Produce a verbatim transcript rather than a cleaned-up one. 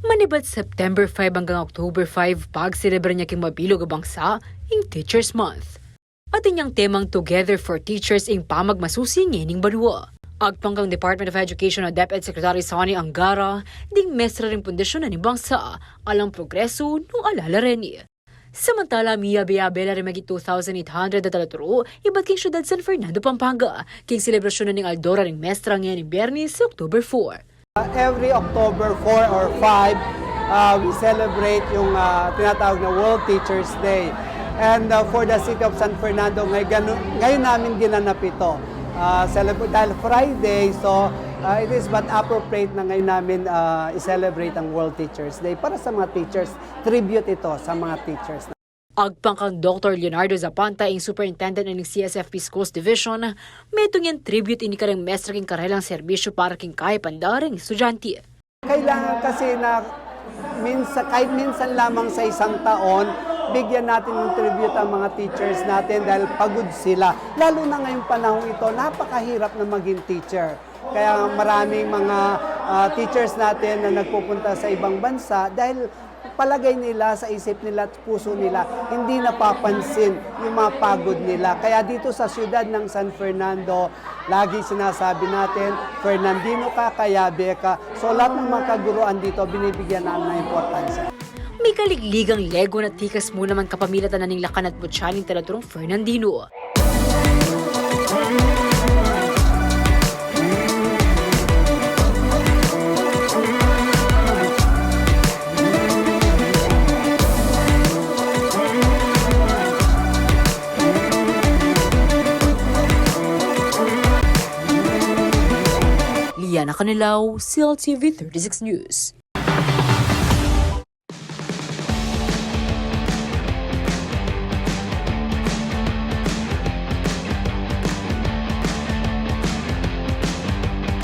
Manibat September five anggang October five, pagselebra ne king mabilug a bangsa ing Teachers Month. Atin yang temang Together for Teachers ing pamagmasusi ngening banua. Agpang kang Department of Education o DepEd Secretary Sonny Angara, ding mestra ring pundasyon na ning bangsa, alang progresu nung ala la reni. Samantala, miyabe-yabe la ring megit two thousand eight hundred a talaturu ibat king syudad San Fernando, Pampanga, king selebrasyun na ning aldo ra ring mestra ngening Biyernes, October four. Uh, every October four or five, uh, we celebrate yung, uh, tinatawag na World Teachers Day. And, uh, for the city of San Fernando, ngay-, ganu-, ngayon namin ginanap ito. Uh, celebra-, dahil Friday, so, uh, it is but appropriate na ngayon namin, uh, i-celebrate ang World Teachers Day para sa mga teachers. Tribute ito sa mga teachers. Agpang kang Doktor Leonardo Zapanta, ing superintendent na ning C S F P Schools Division, metung yang tribute ini kareng mestra king karelang serbisyu para king kayapan da ring estudyante. Kailangan kasi na minsan, kahit minsan lamang sa isang taon, bigyan natin ng tribute ang mga teachers natin dahil pagod sila. Lalo na ngayong panahong ito, napakahirap na maging teacher. Kaya maraming mga, ah, teachers natin na nagpupunta sa ibang bansa dahil palagay nila, sa isip nila at puso nila, hindi napapansin yung mga pagod nila. Kaya dito sa siyudad ng San Fernando, lagi sinasabi natin, "Fernandino ka, kayabe ka." So, lahat ng mga kaguruan dito, binibigyan namin ng importansya. Mikaliglig ang lego na tikas mu naman kapamilatan na ning lakan at mutya ning talaturung Fernandino. Liana Canelao, C L T V thirty-six News.